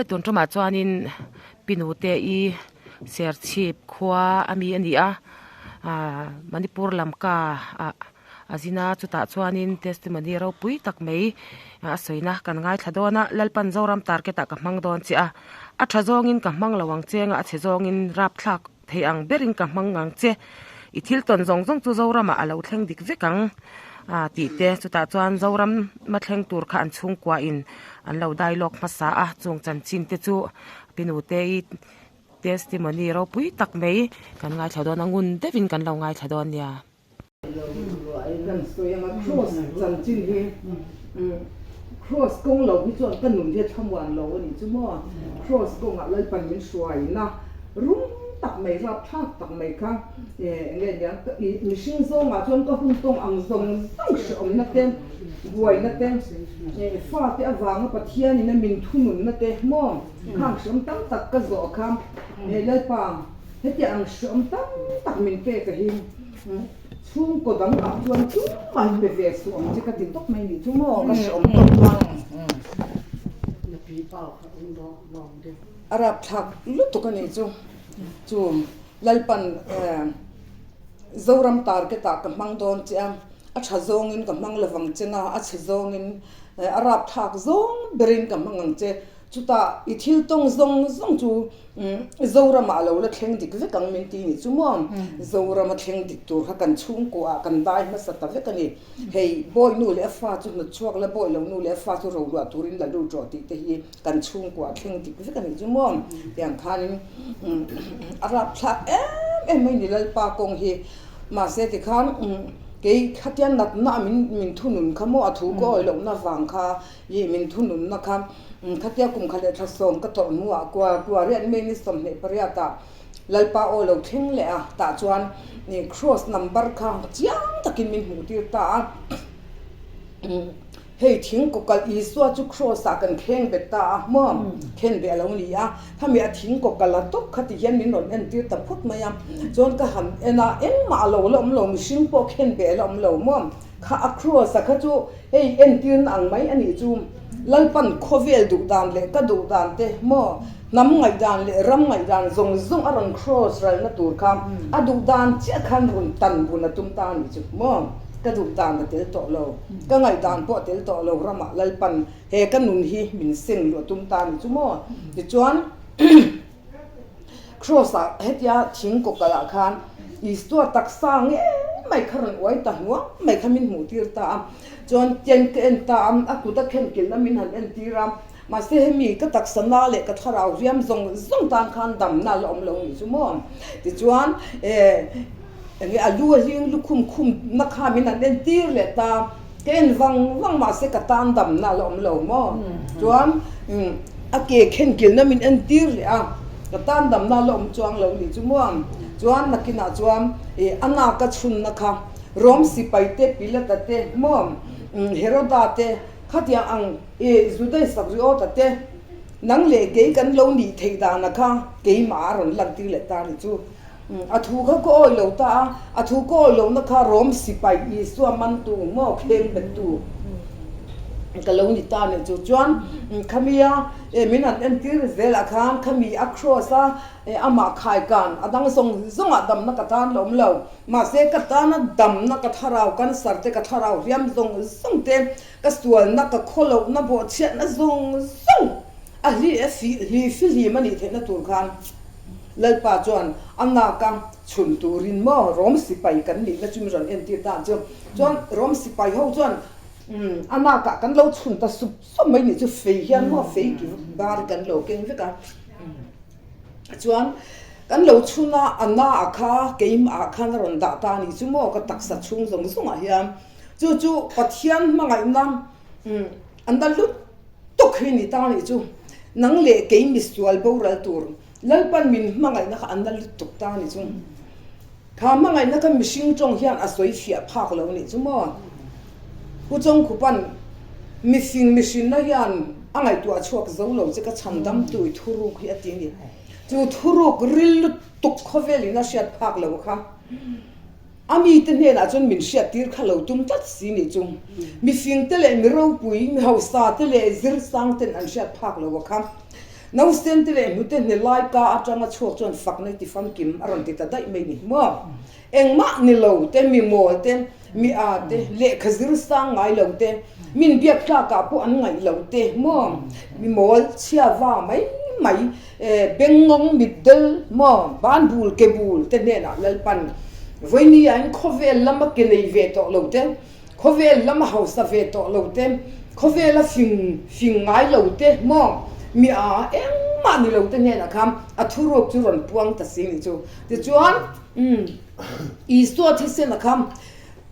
Awle tun tumah chuanin Pinute i Serchhip khua a mi a ni a ahh Manipur lamka ah a zin a chutah chuanin testimony ropui tak mai a sawina kan ngaithla dawn a Lalpan Zoram target ah ka hmang dawn che a a tha zawngin ka hmang lo ang che anga a chhe zawngin rapthlak thei ang berin ka hmang ang che i thil tawn zawng zawng chu Zoramah a lo thleng dik vek ang ah tih te chutah chuan Zoram a thleng tur kha an chhungkua in an lo dai lawk hmasa a chung chanchin te chu Pinute i testimony ropui tak mai kan ngaithla dawn a ngun deuhin kan lo ngaithla dawn nia. Kan sawi anga cross chanchin hi cross kawng lo hi chuan ka nun hi a thlamuan lo a nih chu maw cross kawngah Lalpan min hruaina rum tak mai rapthlak tak mai kha eng nge niang mihring zawngah chuan ka hun tawng ang zawng zawng hrehawmna te buaina te fate avanga Pathianin a min thununna te maw khang hrehawm tam tak ka zawh kha Lalpa Heti ang hreawm tam tak min pek a hi chhungkaw dang ah chuan tumah in pe ve suh ang che ka ti tawp mai nih chu maw ka hreawm tawp chuan a rapthlak lutuk a nih chu chu Lalpan Zoram target ah ka hmang dawn che a a tha zawngin ka hmang lovang che nga a chhe zawngin a rapthlak zawng berin ka hmang ang che chutah i thil tawng zawng zawng chu Zoramah a lo la thleng dik vek ang min ti nih chu maw? Zoram a thleng dik tur kha kan chhungkuaah kan dai hmasa ta vek a ni. Hei bawi nu leh a fa chu hnawt chhuak la, bawi lo nu leh a fa chu ro luah turin la lut rawh tih te hi kan chhungkuaah a thleng dik vek a nih chu maw? Tiang khanin a rapthlak em em mai ni Lalpa kawng hi. Mahse tikhan kei khatiang natna a min thunun kha maw a thu ka awih lohna vang kha I min thununna kha khatia kum kha leh thla sawm ka tawrh hnuah kua kua riat mai ni 28 ah Lalpa aw lo thleng leh a, tah chuan cross number kha chiang takin min hmuh tir ta a. Hei thing kaw kal Isua chu cross ah kan thleng bet ta a maw, khen beh a lo ni a, khami a thing kaw kal a tawp kha ti hian min rawn en tir ta phut mai a, chuan ka han en a engmah a lo la awm lo, mihring pawh khen beh a la awm lo maw. Kha a cross a kha chu hei entirna ang mai a nih chu. Lalpan khawvel duh dan leh ka duh dan te maw hnam ngaihdan leh ram ngaihdan zawng zawng a rawn cross ralna tur kha a duh dan chiah khan rawn tan bun a tum ta a nih chu maw. Ka duh dan a tel tawh lo, ka ngaihdan pawh a tel tawh lo ramah Lalpan he ka nun hi min seng luh a tum ta a nih chu maw. Tichuan Cross ah hetia thing kaw kalh ah khan Isua taksa ngei mai kha rawn uai ta hnuang mai kha min hmuh tir ta a, chuan tian ka en ta a, a kut a khen kilhna min han en tir a, mahse hemi ka taksa na leh ka thlarau hriam zawng zawng tan khan damna la awm lo nih chu maw? Tichuan eh enge a lu a hling lukhum khum na kha min han en tir leh ta, ka en vang vang mahse ka tan damna la awm lo maw? Chuan a ke khen kilhna min en tir leh a, ka tan damna la awm chuang lo nih chu maw? Chuan nakinah chuan ih a naka chhunna kha Rom sipai te Pilata te maw Heroda te khatiang ang ih Judai Sakriota te nang leh kei kan lo nih theih dana kha keimah a rawn lantir leh ta nih chu. A thu kha ka awih lo ta a, a thu ka awih lohna kha Rom sipai Isua mantu maw kheng bettu ka lo ni ta nih chu. Chuan khamia min han entir zelah khan khami a cross a amah khai kan a dang zawng zawngah damna ka tan la awm lo. Mahse ka tana damna ka thlarau cancer te ka thlarau hliam zawng zawng te ka sualna ka khawlohna bawhchhiatna zawng zawng a hli a hli fihlim a nih theihna tur khan Lalpa chuan a naka chhun turin maw Rom sipai kan nihna chu min rawn entir ta ang chu. Chuan Rom sipai ho chuan a nakah kan lo chhun ta sup sup mai nih chu fei hian maw fei ki bar kan lo keng vek a. Chuan kan lo chhun a, a na a kha keimah ah khan a rawn dah ta a nih chu maw ka taksa chhung zawng zawngah hian. Chu chu Pathian hmangaihna an la lut tuk hi ni ta nih chu nang leh kei misual boral tur Lalpan min hmangaihna kha an la lutuk ta nih chu kha hmangaihna kha mihring tawng hian a sawi fiah phak lo nih chu maw Pu Chawngkhupan mifing mihrinna hian a ngaihtuah chhuak zo lo che ka chhan dam tu i thuruk hi a ti ni chu thuruk ril lutuk khawvel in a hriat phak lo kha. A mite hnenah chuan min hriattir kha lo tum tlat si nih chu. Mifingte leh mi ropui, mi hausa te leh zirsang ten an hriat phak lo a kha. Nausen te leh hnute hne lai ka atanga chhuak chuan fakna i ti famkim a rawn ti ta daih mai ni maw? Engmah ni lo te, mi mawl te, mi a te, lehkha zir sang ngai lo te, min biak tlakah pawh an ngaih lo te maw? Mi mawl chhia va mai mai, bengngawng mitdel maw, ban bul ke bul te hnenah Lalpan vawinia in khawvel lama ke nei ve tawh lo te, Khawvel lama hausa ve tawh lo te, khawvela fing fing ngai lo te maw mi a engmah ni lo te hnenah khan a thuruk chu rawn puang ta si ni chu. Tichuan umm Isua thisen a kha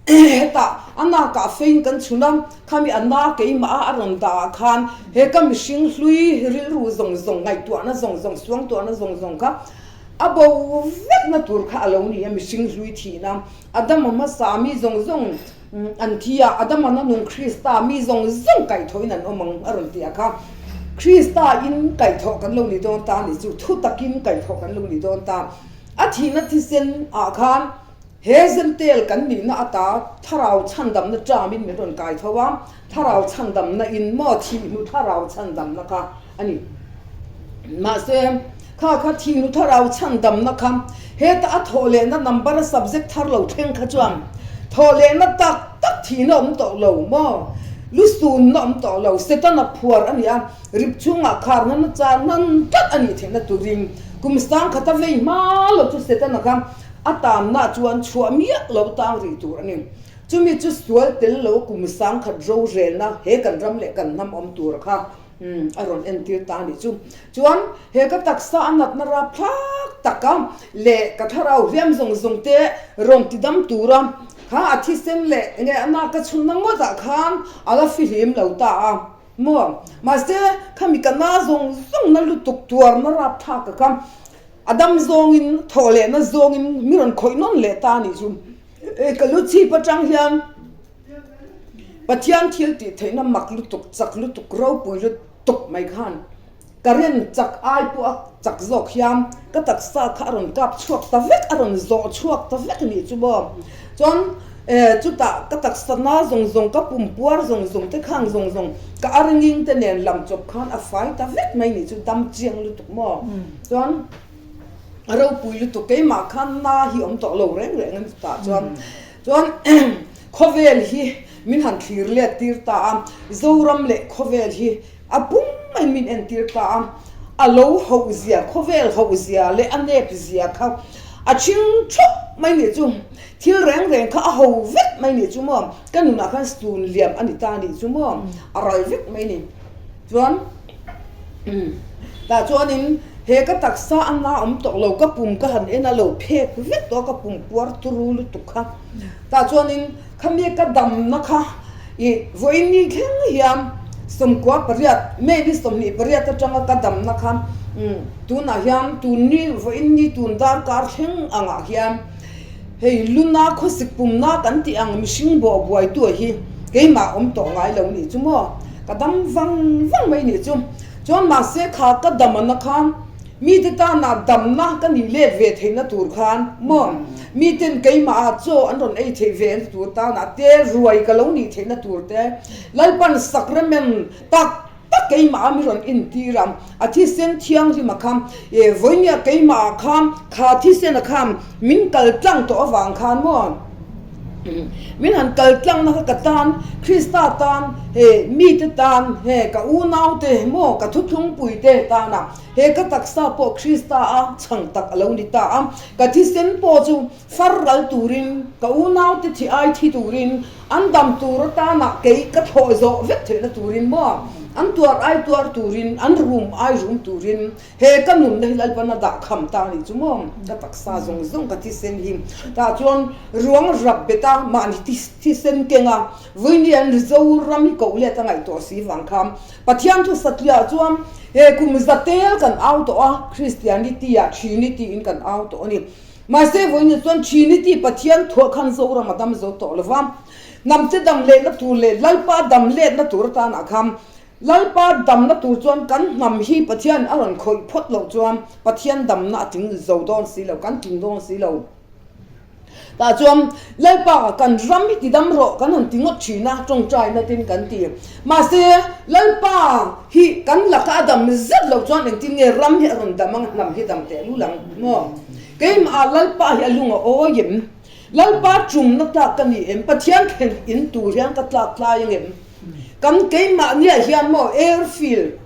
hetah a nakah fein kan chhun a, khami a na keimah a a rawn dah ah khan he ka mihring hlui rilru zawng zawng ngaihtuahna zawng zawng suangtuahna zawng zawng kha a bo vekna tur kha a lo ni a mihring hlui thihna. Adama hmasa mi zawng zawng an thi a, Adama na nung Krista mi zawng zawng kaihthawhin an awm ang a rawn ti a kha. Krista in kaihthawh kan lo ni dawn ta a ni chu, thu takin kaihthawh kan lo ni dawn ta. A thihna thisen ah khan he Zentel kan nihna ata thlarau chhandamna term in min rawn kaitho a, thlarau chhandamna in maw thih hnu thlarau chhandamna kha a ni. Mahse, kha kha thihnu thlarau chhandamna kha heta a thawh lehna number a subject thar lo thleng kha chuan thawh lehna tak tak thihna awm tawh lo maw? Lu sunna awm tawh lo, Setana phuar a ni a, rip chhungah kharna na chan nan tlat a nih theihna turin kum sang khata vei hma lo chu Setana kha a tanna chuan chhuah miah lo tang rih tur a ni. Chumi chu sual tel lo kum sang khat rorelna he kan ram leh kan hnam awm tur kha Umm, a rawn entir ta a nih chu. Chuan, he ka taksa a natna rap thlak tak a leh ka thlarau hliam zawng zawng te rawn ti dam tura kha a thisen leh nge a nak ka chhunna ngawtah khan a la fihlim lo ta a maw. Mahse, khami ka na zawng zawng na lutuk tuarna rap thlak a kha a dam zawngin thawh lehna zawngin mi rawn khawih nawn leh ta a nih chu. Ka lu chhip atang hian. Pathian thil tih theihna mak lutuk, chak lutuk, ropui lutuk mai khan current chak ai pawh a chak zawk hian ka taksa kha a rawn kap chhuak ta vek, a rawn zawh chhuak ta vek anih chu maw. Chuan chutah ka taksa na zawng zawng, ka pum puar zawng zawng te khang zawng zawng, ka arnging te nen lam chawp khan a fai ta vek mai nih chu, dam chiang lutuk maw. Chuan a ropui lutuk, keimah khan na hi awm tawh lo reng reng a ni chutah chuan. Chuan khawvel hi min han thlir let tir ta a, Zoram leh khawvel hi a pum maiin min entir ta a, a lo hoh zia, khawvel hoh zia leh a nep zia kha a thing thup mai nih chu, thil reng reng kha a ho vek mai nih chu maw, ka nunah khan sun liam a ni ta nih chu maw, a ral vek mai ni. Chuan tah chuanin he ka taksa a na awm tawh lo, ka pum ka han en a lo phek vek tawh a, ka pum puar turu lutuk kha. Tah chuanin khami ka damna kha ih vawiin ni thleng hian 98 May ni 28 atanga ka damna kha tunah hian tun ni vawiin ni tun darkar thleng angah hian Hei luna khawsik pumna kan tih ang mihring bawh buaitu hi keimah awm tawh ngai lo nih chu maw? Ka dam vang vang mai nih chu. Chuan mahse kha ka dam ana khan mite tana damna ka nih let ve theihna tur khan maw? Miten keimah ah chaw an rawn ei theih ve na tur tana te ruai ka lo nih theihna tur te Lalpan sacrament tak Tak keimah a mi rawn intir a, a thisen thianghlim a kham. E, vawinia keimah ah khan, kha thisen a kham min kal tlang tawh avang khan maw? Min han kal tlang na kha ka tan, Krista tan, he mite tan, he ka unaute maw, ka thuthlungpuite tana he ka taksa pawh Krista a chhang tak a lo ni ta a, ka thisen pawh chu far ral turin, ka unaute thi ai thi turin, An dam tur atana kei ka thlawh zawh vek theihna turin maw, an tuar ai tuar turin, an rum ai rum turin he ka nunna hi Lalpan a dah kham ta anih chu maw, ka taksa zawng zawng ka thisen hi tah chuan ruang rap bet a, mahni thisen keng a, vawiin an Zoram hi koh let a ngaihtuah si vang kha Pathian thu satliah chuan he kum zatel kan au tawh a, Christianity ah Trinity in kan au tawh a ni. Mahse vawiin chuan Trinity Pathian thuah khan Zoram a dam zo tawh lo va, hnamte dam lehna tur leh Lalpa dam letna tur atanah khan Lalpa damna tur chuan kan hnam hi Pathian a rawn khawih phawt loh chuan Pathian damna a tling zo dawn si lo, kan tling dawn si lo. Tah chuan Lalpa kan ram hi tidam rawh kan han ti ngawt thin a, tawngtaina tin kan ti. Mahse, Lalpa hi kan laka a dam zet loh chuan engtin nge ram hi a rawn dam ang, hnam hi dam teh lul ang maw? Keimah Lalpa hi a lung a awi em? Lalpa tumna tlak ka ni em? Pathian thlen in tur hian ka tlak tlai ang em? Kan keimahniah hian maw airfield,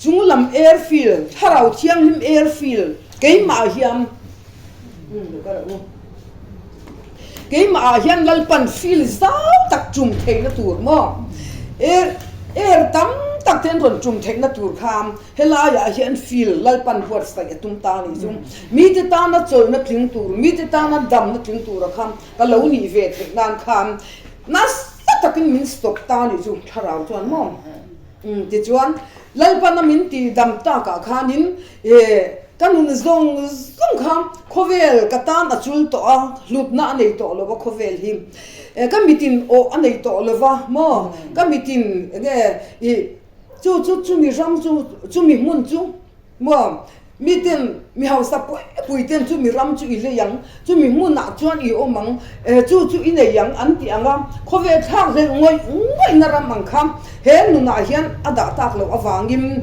Chunglam airfield, Thlarau Thianghlim airfield, keimah hian keimah ah hian Lalpan field zau tak tum theihna tur maw air air tam tak te an rawn tum theihna tur kha helaiah hian field Lalpan buatsaih a tum ta a nih chu. Mite tana chawlhna tling tur, mite tana damna tling tura kha ka lo nih ve theih nan khan nasa takin min stop ta a nih chu Thlarau chuan maw. Umm tichuan Lalpana min tih dam takah khanin e ka nun zawng zawng kha khawvel ka tan a chul tawh a, hlutna a nei tawh lo va khawvel hi e ka mitin awh a nei tawh lo va maw ka mitin enge i chu chu chumi ram chu chumi hmun chu Maw, miten mi hausa pui pui ten chu mi ram chu i lei ang, chumi hmunah chuan i awm ang, chu chu i nei ang an ti ang a, khawvel thlak hlelh ngawih ngawihna ram ang kha he nunah hian a dah tak loh avangin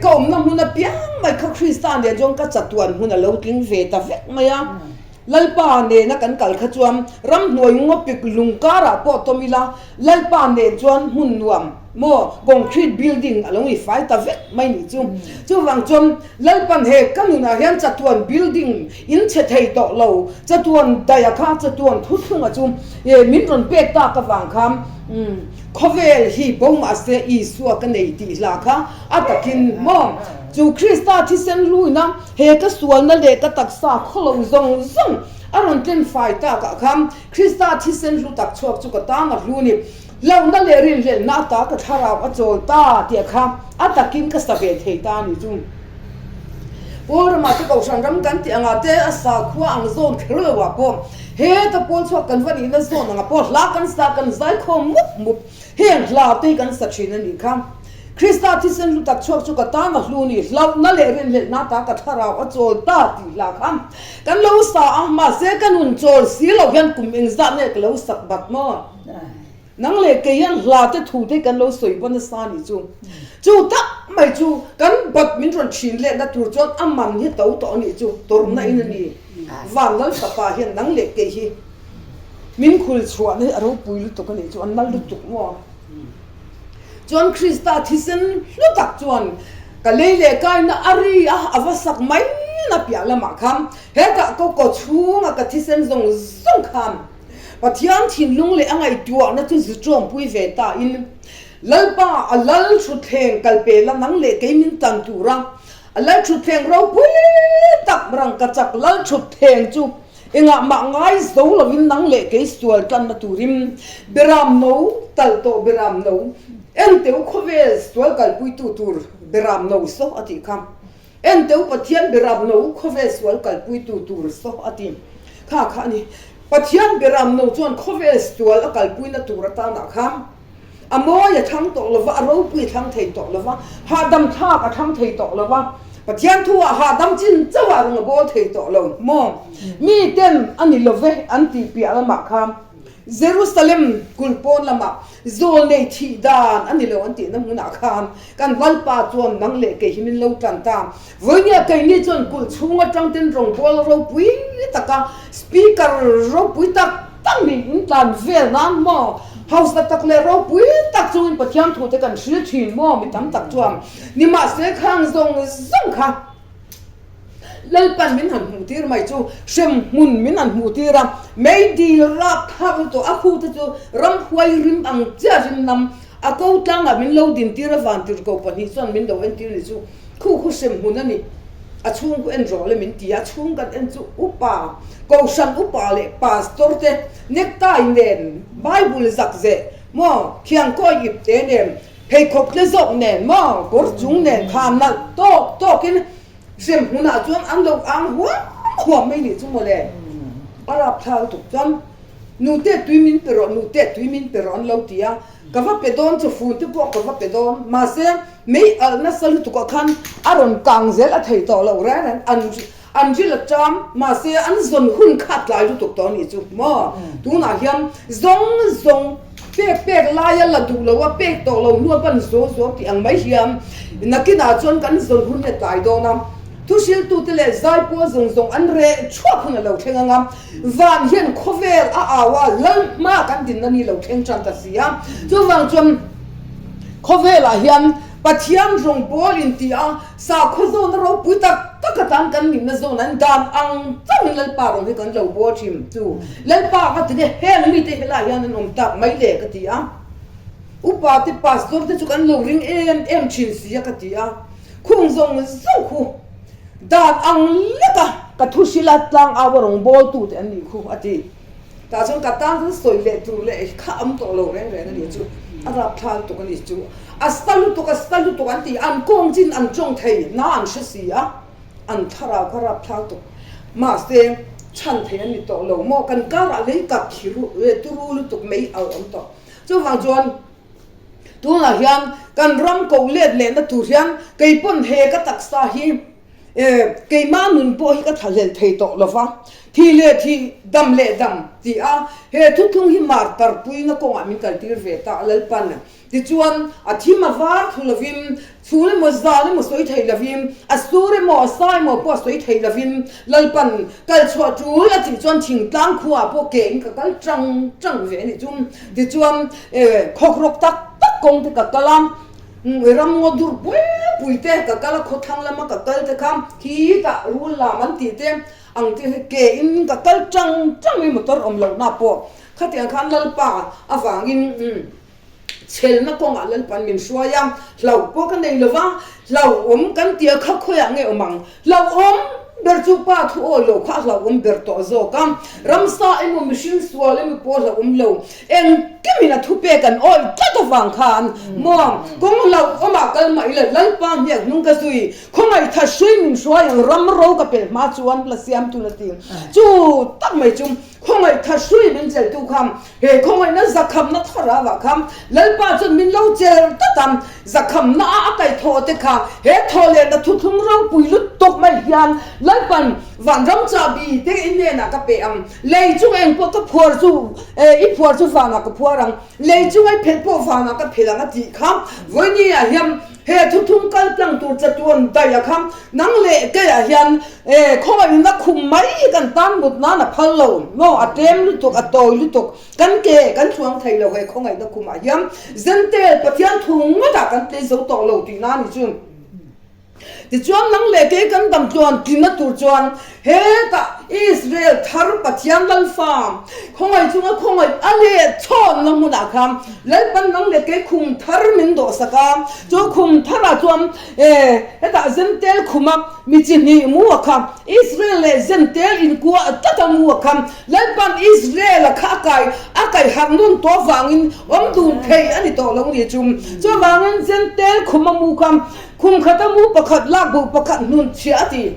ka awmna hmun apiang mai kha Krista nen chuan ka chatuan hmun a lo tling ve ta vek mai a. Lalpa nena kan kal kha chuan ramhnuai ngawpik lung karah pawh tawm ila, Lalpa nen chuan hmun nuam maw concrete building a lo ni fai ta vek mai nih chu. Chuvang chuan Lalpan he ka nunah hian chatuan building in chhe thei tawh lo, chatuan daia kha chatuan thuthlunga chu min rawn pek tak avang khan khawvel hi bo mahse Isua ka nei tih hla kha a takin maw chu Krista thisen luina He ka sualna leh ka taksa khawlo zawng zawng a rawn tlen fai takah khan Krista thisen hlu tak chhuak chu ka tan a hlu ni. Hlauhna leh rinhlelhna ata ka thlarau a chawl ta tih kha a takin ka sa ve thei ta a ni chu. Paul ramah te Kohhran ram kan tih angah te a sakhua ang zawn kher lo ah pawh heta pawl chhuak kan va nihna zawn angah pawh hla kan sa kan zaikhawm mup mup Heng hla te hi kan sa thin a nih kha. Krista thisen hlu tak chhuak chu ka tan a hlu ni, hlauhna leh rinhlelhna ta ka thlarau a chawl ta tih hla kha kan lo sa a, mahse ka nun chawl si lo hian kum engzah nge ka lo sak bat maw? Nang leh kei hian hla te thu te hi kan lo sawi pawn nasa a nih chu. Chu tak mai chu kan bat min rawn thin lehna tur chuan a man hi to tawh a nih chu, tawrhna in a ni. Van Lal Fapa hian nang leh kei hi Min khul chhuahna hi a ropui lutuk a nih chu, a nal lutuk maw? Chuan Krista thisen hlu tak chuan ka lei leh kaina a ri a, a va sak mai na piah lamah khan hetah ka kaw chhunga ka thisen zawng zawng khan Pathian thinlung leh a ngaihtuahna chu zu tawmpui ve ta in Lalpa a lal thutthleng kal pela nang leh kei min tan tura a lal thutthleng ropui tak rangkachak lal thutthleng chu Engah mah ngai zo lovin nang leh kei sual tanna turin Beram no tal tawh Beram no enteu khawvel sual kalpuitu tur Beram no saw a tih kha. Enteu Pathian Beram no khawvel sual kalpuitu tur saw a ti kha kha a ni. Pathian Beram no chuan khawvel sual a kalpuina tur atanah khan a mawi a thlang tawh lova, a ropui a thlang thei tawh lova, hahdam thlak a thlang thei tawh lova, Pathian thu ah hahdam chin chauh ah rung a bawl thei tawh lo maw? Mi ten a ni love an tih piah lamah khan Jerusalem kulh pawn lamah zawl nei thih dan a ni lo an tihna hmunah khan kan Lalpa chuan nang leh kei hi min lo tan ta. Vawinia keini chuan kulh chhung atang ten rawngbâwl ropui taka speaker ropui tak tak nih in tlan vel nan maw? Hausa tak leh ropui tak chungin Pathian thute kan hril thin maw? Mi tam tak chuan nimahse khang zawng zawng kha Lalpan min han hmuh tir mai chu hrem hmun min han hmuh tir a, mei dil rap thlak lutuk a khute chu ramhuai rim ang chiah rim nam a ko tlangah min lo din tir a vantirhkoh pahnih chuan min lo entir ni chu Khu khu hrem hmun a ni. A chhung khu en rawh le min ti a, a chhung kan en chu upa, Kohhran upa leh pastor te necktie nen, Bible zak zeh maw, khiangkawi ip te nen, pheikhawk tle zawk nen maw, kawr chung nen kha nalh tawk tawkin hrem hmunah chuan an lo ang huam huam mai nih chu mawle. A rapthlak lutuk chuan nute tui min pe rawh, nute tui min pe rawh an lo ti a, ka va pe dawn chu fun te pawh ka va pe dawn, mahse, Mei alh nasa lutuk ah khan a rawn kang zel a thei tawh loh reng reng. An An ril a ṭam, mahse an zawn hun kha a tlai lutuk tawh a nih chu maw? Tunah hian zawng zawng pek pek laia la duh lo a, pek tawh lo hnu a ban zaw zaw tih ang mai hian nakinah chuan kan zawn hun hi a tlai dawn a. Thuhriltute leh zaipawl zawng zawng an reh thuak hun a lo thleng ang a, van hian khawvel a au a, lal hma kan dinna ni lo thleng tan ta si a. Chuvang chuan khawvelah hian Pathian rawngbawl inti a, Sakhaw zawna ropui tak tak atan kan nihna zawn an dan ang chauhin Lalpa rawng hi kan lo bawl thin chu Lalpa ka ti nge heng mite helaiah hian an awm tak mai le ka ti a, upa te pastor te chu kan lo ring em em thin si a ka ti a, khung zawng zawng khu dan ang leka ka thu hrila tlang au a rawng bawl tu te an nih khu a ti. Tah chuan ka tan chuan sawi leh tur leh kha awm tawh lo reng reng a ni chu, a rapthla lutuk a ni chu, a sa lutuk a sa lutuk an ti, an kawng chin an tawng thei na an hre si a, an thlarau kha rapthla lutuk mahse chhan thei an ni tawh lo maw, kan karah lei kap khi turu lutuk mai a awm tawh, chuvang chuan tunah hian kan ram ko let lehna tur hian keipawn he ka taksa hi. E, keimah nun pawh hi ka thlahlel thei tawh lo va, thi leh thi, dam leh dam, ti a, he thuthlung hi mar tarpuina kawngah min kaltir ve ta a Lalpan. Tichuan, a thim a var thu lovin, chhul emaw zal emaw sawi thei lovin, a sur emaw a sa emaw pawh a sawi thei lovin, Lalpan kal chhuah tul a tih chuan thingtlang khuaah pawh kein ka kal tang tang ve a ni chu. Tichuan, e, khawkrawk tak tak kawng te ka kal a. Ram ngaw dur pui pui te ka kal a khawthlang lama ka kal te kha khitah rul lam an tih te ang te hi ke in ka kal tang tang mai motor awm loh na pawh khatiang khan Lalpa avangin chhelna kawngah Lalpan min hruai a hlauh pawh ka nei lova hlauhawm kan tia kha khawiah nge awm ang hlauhawm ber chu pa thu awi lo kha a hlauhawm ber tawh zawk a ramsa emaw mihring sual emaw pawh a hlauhawm lo Engkimin a thupek an awih tlat avang khan maw kawng hlauhawmah kal mah ila Lalpa hniak hnung ka zui, khawngaih tha hrui min hruai ang ram ro ka pelh hma chuan la siam tun a ti. Chu tak mai chu khawngaih tha hrui min cheltu kha he khawngaihna zakhamna thlarauah kha Lalpa chuan min lo chel tlat a, zakhamna a a kaihthawh te kha he thawhlehna thuthlung ropui lutuk mai hian Lalpan vanram chahbi te inenah ka pe ang. Lei chung eng pawh ka phuar chu i phuar chu vanah ka phuar ang, lei chung ai phelh pawh vanah ka phelh ang a tih kha. Vawinia hian he thuthlung kal tlang tur chatuan daih a kha nang leh keiah hian khawngaihna khum mai hi kan tan mut nan a phal lo maw, a tlem lutuk, a tawi lutuk, kan ke kan thluang thei lo he khawngaihna khumah hian Zentel Pathian thu ngawtah kan tlei zo tawh lo tihna a ni chu. Tichuan nang leh kei kan dam tluan tlinna tur chuan hetah Israel thar Pathian Lalfa khawngaih chunga khawngaih a leh chhawnna hmunah khan Lalpan nang leh kei khum thar min dawhsak a, chu khum tharah chuan hetah Zentel khuma mi chi hnih mu a kha Israel leh Zentel inkuah tlat a mu a kha Lalpan Israel a kha a kai a kai harh nun tawh avangin awm dun thei a ni tawh lo ni chu. Chuvangin Zentel khuma mu kha Khum khata mu pakhat lak bo pakhat hnut chhiah a ti.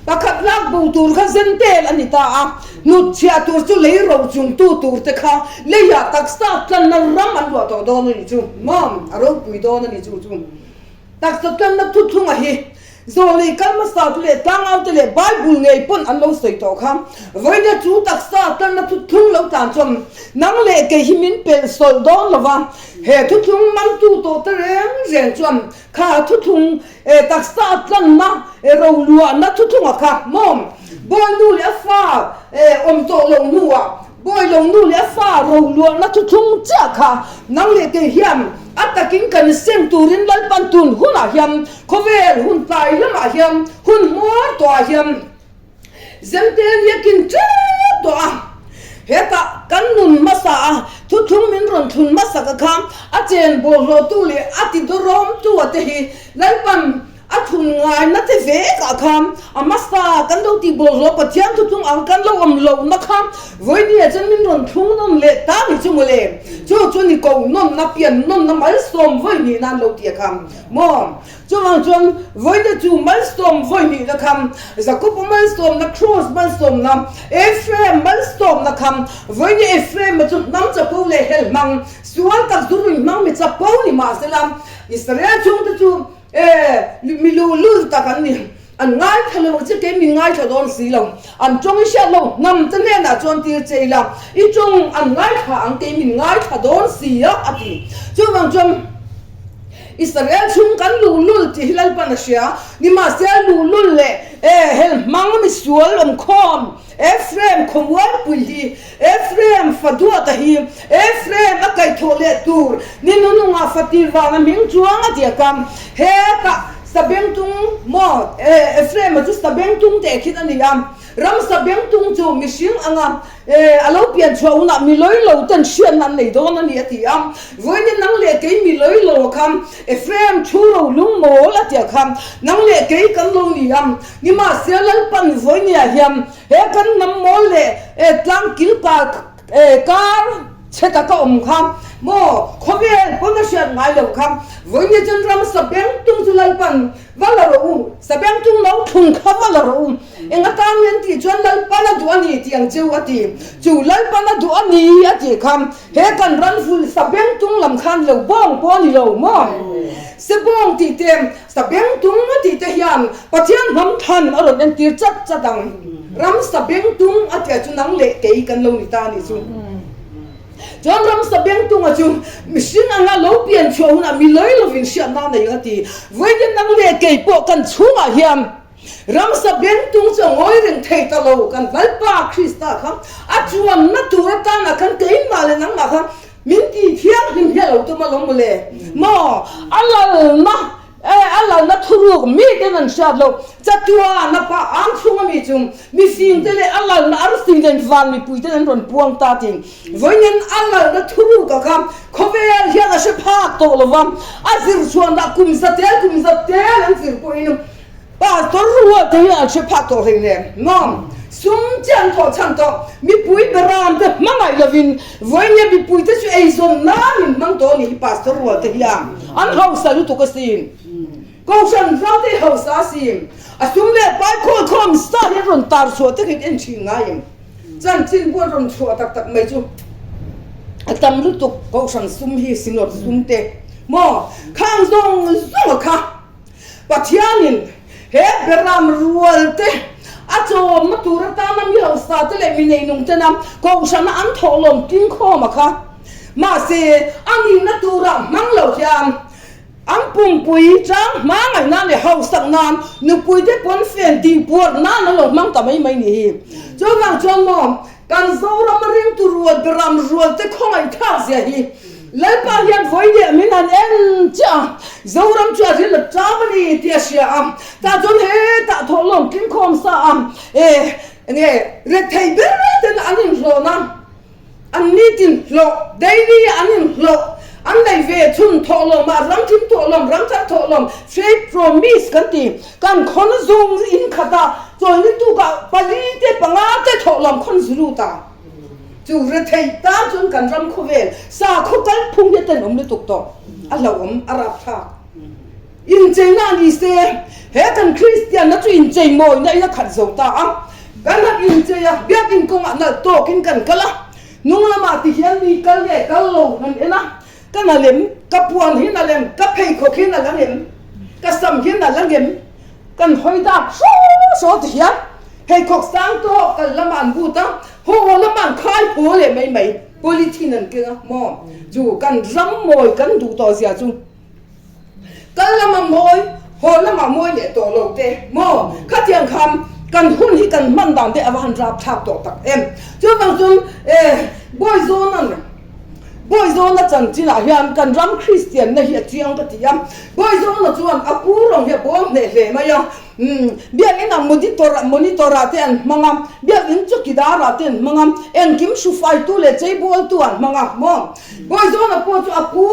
Pakhat lak bo tur kha zen tel a ni ta a, hnut chhiah tur chu lei ro chung tu tur te kha leiah taksa tlanna ram an luah tawh dawn a ni chu. Mawm a ropui dawn a ni chu chu. Taksa tlanna thuthlunga hi Zawlei kal hmasa te leh tlangau te leh Bible ngei pawn an lo sawi tawh kha. Vawiina chu taksa tlanna thuthlung lo tlan chuan nang leh kei hi min pelh sawlh dawn lo va, He thuthlung mantu tawh te reng reng chuan kha thuthlung taksa tlanna roluahna thuthlunga kha maw Bawinu leh a fa awm tawh lo hnuah Bawilo nu leh a fa roluahna thuthlung chiah kha nang leh kei hian a takin kan seng turin Lalpan tun hunah hian khawvel hun tlai lamah hian hun hmuar tawhah hian Zentel hi a kin tep tawh a, hetah kan nun hmasa a, thuthlung min rawn thlun hmasa ka kha a chen bawlhhlawhtu leh a ti dawrawmtu a te hi Lalpan a thlun ngaina te vek ah khan a hmasa kan lo tih bawlhhlawh Pathian thuthlung ang kan lo awm lohna kha vawinia chuan min rawn thlung nawn leh ta ni chu mawle, chu chu ni ko nawnna pian nawnna malsawm vawi nih nan lo ti a kha maw. Chuvang chuan vawite chu malsawm vawihnihna kha, Jakob-a malsawmna, Kraws malsawmna, Ephraim malsawmna kha, vawini Ephraim-a chu hnam chapo leh hel hmang, sual tak zu rui hmang mi chapo ni mahsela, Israel chhungte chu mi luhlul tak an ni. An ngaithla lo che kei min ngaithla dawn si lo. An tawng i hriat lo hnam te hnenah chuan tir che ila i tawng an ngaithla ang kei min ngaithla dawn si a a ti. Chuvang chuan Israel chhung kan luhlul tih hi Lalpan a hria. Nimahsela luhlul leh hel hmang misual awmkhawm Ephraim khawmualpui hi Ephraim faduata hi Ephraim a kaihthawh leh tur ni nunungah fatir vanga hming chuang a diak a. Hetah Sabengtung maw Ephraim-a chu Sabengtung teh khin a ni a. Ram Sabengtung chu mihring anga a lo pian chhuah hunah mi lawi lo ten hriatna an nei dawn a ni a ti a. Vawiin nang leh kei mi lawi lo kha Ephraim thu ro lung mawl a tia kha nang leh kei kan lo ni a. Nimahse Lalpan vawinia hian he kan hnam mawl leh tlang kil kar chhe taka awm kha maw khawvel pawn a hriat ngai lo kha vawinia chuan ram sabengtung chu Lalpan va la rawh u, sabengtung lo thlung kha va la rawh u, eng atan hian tih chuan Lalpan a duh a ni tih ang cheu a ti. Chu Lalpan a duh a ni a tih kha he kan ran vulh sabengtung lam khan lo bawng pawh a ni lo maw? Sebawng tih te Sabengtung a tih te hian Pathian hnam than a rawn entir chat chat ang. Ram sabengtung a tih ah chu nang leh kei kan lo ni ta a nih chu. Chuan ram sabengtunga chu mihring anga lo pian chhuah hunah mi lawi lovin hriatna a nei ang a ti. Vawiin nang leh kei pawh kan chhungah hian ram sabengtung chu a ngawi reng thei ta lo. Kan Lalpa Krista kha a chuanna tur atana khan keimah leh nangmah kha Min ti thianghlim hi a lo tum alawm mawle maw? A lalna eh a lalna thuruk miten an hriat loh chatuan a pa ang chhunga mi chu mifing te leh a lalna arsi nen van mipui ten an rawn puang ta tin vawiin a lalna thuruk a kha khawvel hian a hre phak tawh lova a zir chhuan dah kum za tel kum za tel an zir pawhin Pastor rual te hian an hre phak tawh hlei nen maw? Sum chiah an thawh chhan tawh. Mipui beram te hmangaih lovin vawinia mipui te chu eizawn nan in hmang tawh a nih hi Pastor rual te hian an hausa lutuk asin. Kohhran ram te hi hausa asin. A sum leh pai khawl khawm sa hi an rawn tar chhuah te khi en thin ngai em? Chanchin buan rawn chhuah tak tak mai chu a tam lutuk Kohhran sum hi Synod sum te maw? Khang zawng zawng a kha. Pathianin he beram rualte a chawmna tur atana mi hausate leh mi neinungtena kohhrana an thawhlawm tingkhawm a kha. Mahse, a nihna tura hmang lo hian an pumpui chang hma ngaih nan leh hausak nan nupuite pawnfen tihpuar nan an lo hmang ta mai mai ni hi. Chuvang chuan maw Kan Zoram a ringtu rual beram rualte khawngaihthlak zia hi Lalpa hian vawi leh min han en chiah a, Zoram chu a ril a ṭam a ni tih a hria a, tah chuan hetah thawhlawm tlingkhawm sa a, e enge rethei ber ten an inhlawhna an nitin hlawh daily an inhlawh an nei ve chhun thawhlawm ah ramthim thawhlawm ramthar thawhlawm faith promise kan ti Kan khawn zung in khat a, chawlni tukah pali te panga te thawhlawm khawn zu lut a. Chu rethei tan chuan kan ram khawvel sakhaw kal phung hi a tenawm lutuk tawh, a hlauhawm, a rapthlak. Incheina a ni se, he kan Kristianna chu inchei mawina in a khat zo ta a. Kan han inchei a, biakin kawngah nalh tawkin kan kal a, hnung lamah ti hian mi kal nge kal lo han en a, Ka na lem, ka puan hi na lem, ka pheikhawk hi na la ngem, ka sam hi na la ngem, kan hawi dak hraw hraw ti hian pheikhawk sang tawh kal lamah an but a, haw lamah an khai haw leh mai mai, polythene an keng a maw chu kan ram mawi kan duh tawh zia chu kal lamah mawi haw lamah mawi leh tawh lo te maw khatiang khan kan hun hi kan hman dan te a va han rapthlak tawh tak em chuvang chuan eh Bawizawn an Bawizawna chanchinah hian kan ram Kristianna hi a chiang ka ti a. Bawizawna chuan a pu rawng hi a bawl hneh hle mai a. Biakinah monitor monitor-ah te an hmang a, biakin chawkidar-ah te an hmang a, engkim hrufaitu leh cheibawltu an hmang a maw. Bawizawna pawh chu a pu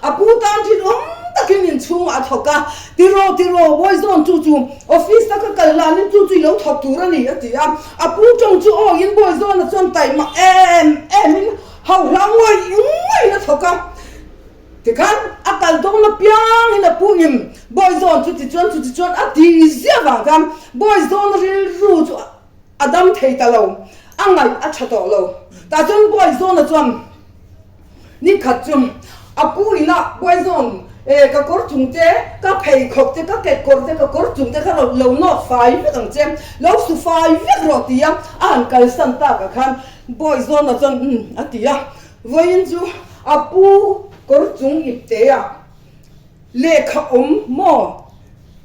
a pu tan thin awm takin inchhungah a thawk a. Tiraw tiraw Bawizawn chu chu office a ka kal lanin chu chu i lo thawk tur a ni a ti a. A pu tawng chu awiin Bawizawna chuan taima em emin Hauhla ngawih ngawih a thawk a, tikhan a kal dawn apiangin a pu in Bawizawn chu tichuan chu tichuan a ti ziah vang khan Bawizawn rilru chu a dam thei ta lo, a ngaih a tha tawh lo. Tah chuan Bawizawna chuan nikhat chu a pu inah Bawizawn. E, ka kawr chung te, ka pheikhawk te, ka kekawr te, ka kawr chung te kha lo lo nawk fai vek ang che, lo su fai vek rawh ti a, a han kalsan takah khan Bawi zawna chuan umm a ti a, vawiin chu a pu kawr chung ipte a lehkha awm maw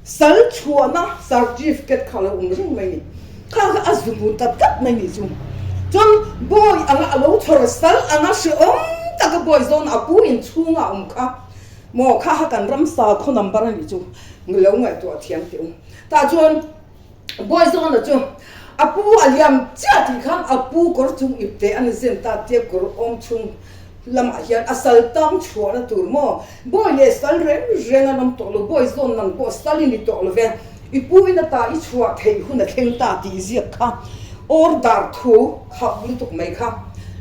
sal chhuahna certificate kha a lo awm reng mai ni, kha kha a zu hmu ta tlat mai ni chu. Chuan Bawi anga a lo chhawr sal anga hrehawm taka Bawi zawna a pu inchhunga a awm kha maw kha kha kan ram sakhaw number a nih chu lo ngaihtuah thiam teh u. Tah chuan Bawi zawna chu a pu a liam chiah tih khan a pu kawr chung ipte a ni zen ta tia kawr awm chhung lamah hian a sal tang chhuahna tur maw? Bawi leh sal reng reng an awm tawh lo, bawi zawn nang pawh sal i ni tawh lo ve, i pu in ata i chhuah theih hun a thleng ta tih ziak kha order thu khauh lutuk mai kha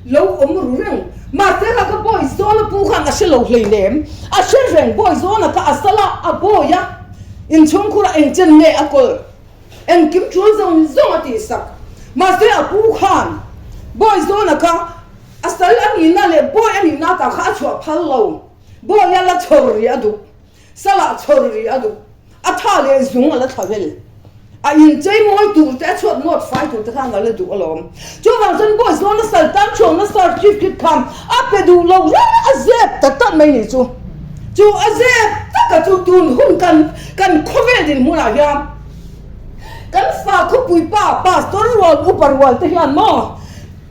lo awm ru reng. Mahse kha ka bawi zawn a pu khan a hre lo hleinem, a hre reng bawi zawna kha a sal a, a bawi a, inchhungkhur ah engchen nge a kawl? Engkim tul zawng zawng a tihsak. Mahse a pu khan bawi zawna kha a sal a nihna leh bawi a nihna ta kha a chhuah phal lo. Bawi a la chhawr rih a duh, salah chhawr rih a duh, a tha leh zung a la thla vel. A inchei mawi tur te, a chhuat nawt fai tur te khan a la duh alawm. Chuvang chuan bawi zawna sal tan chhuahna certificate khan a pe duh lo reng a zep ta tlat mai ni chu. Chu a zep taka chu tun hun kan kan khawvel dinhmunah hian kan fa khawpui pa pastor rual upa rual te hian maw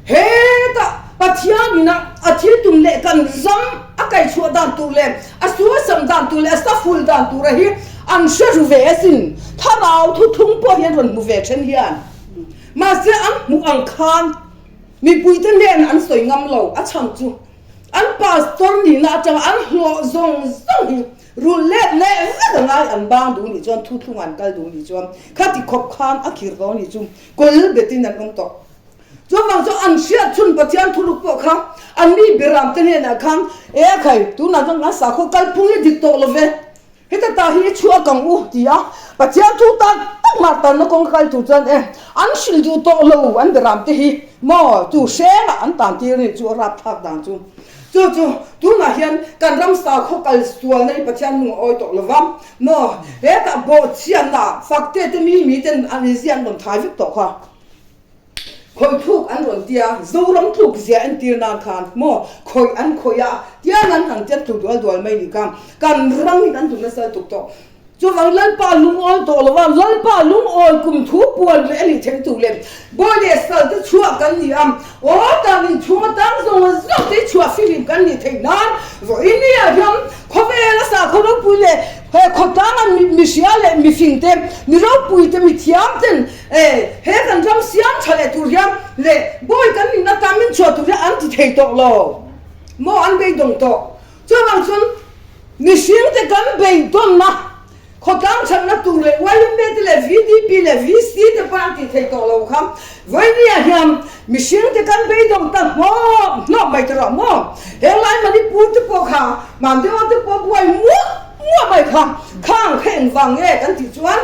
hetah Pathian ina a thil tum leh kan ram a kaihchhuah dan tur leh a suasam dan tur leh a saful dan tura hi an hre ru ve asin. Thlarau thuthung pawh hi an rawn hmu ve then hian mahse an hmuh ang khan mipuite hnenah an sawi ngam lo a chhan chu An pastor nihna atanga an hlawh zawng zawng hi rulh let leh vek a ngai, an bang duh nih chuan thuthlung an kal duh nih chuan khati khawp khan a khir dawn nih chu kawl betin an awm tawh. Chuvang chuan an hriat chhun Pathian thuruk pawh kha an mi beram te hnenah khan e a khai tunah chuan kan sakhaw kalphung hi dik tawh lo ve, heta ta hi i chhuak ang u ti a Pathian thu tak tak mar tanna kawng kal tur chuan e an hrilh duh tawh lo an beram te hi maw chu hrengah an tan tir a nih chu a rapthlak dan chu chu chu tunah hian kan ram sakhaw kal sualna hi Pathian hnung a awi tawh lo va maw hetah bawhchhiatna fakte te mi mi ten an inzia an rawn thai vek tawh kha. Khawih thluk an rawn tia, Zoram tluk zia entir nan khan maw khawih an khawih a, tiang an han tia tluk dual dual mai ni kha kan ram hi kan tum nasa tuk tawh. Chuvang Lalpa lungawi tawh lo a, Lalpa lungawi kum thu puan leh a nih then tur leh bawi leh sal te chhuah kan ni a, aw tan inchhung atang zawng zawng te chhuah fihlim kan nih theih nan vawiin ni ah hian khawvel a sakhaw ropui leh he khawtlang a mihria leh mifing te, mi ropui te, mithiam ten E, he kan ram siam tha leh tur hian leh bawi kan nihna tan min chhuah tur hian an ti thei tawh lo maw, an beidawng tawh. Chuvang chuan mihring te kan beidawnna khawtlang chhanna tur leh YMA te leh VDP leh VC te pawh an ti thei tawh lo kha vawinia hian mihring te kan beidawng ta hnawp hnawp mai ta rawh maw. Henglai Manipur te pawh kha Mandela te pawh buai muah muah mai kha khang kha engvang nge kan tih chuan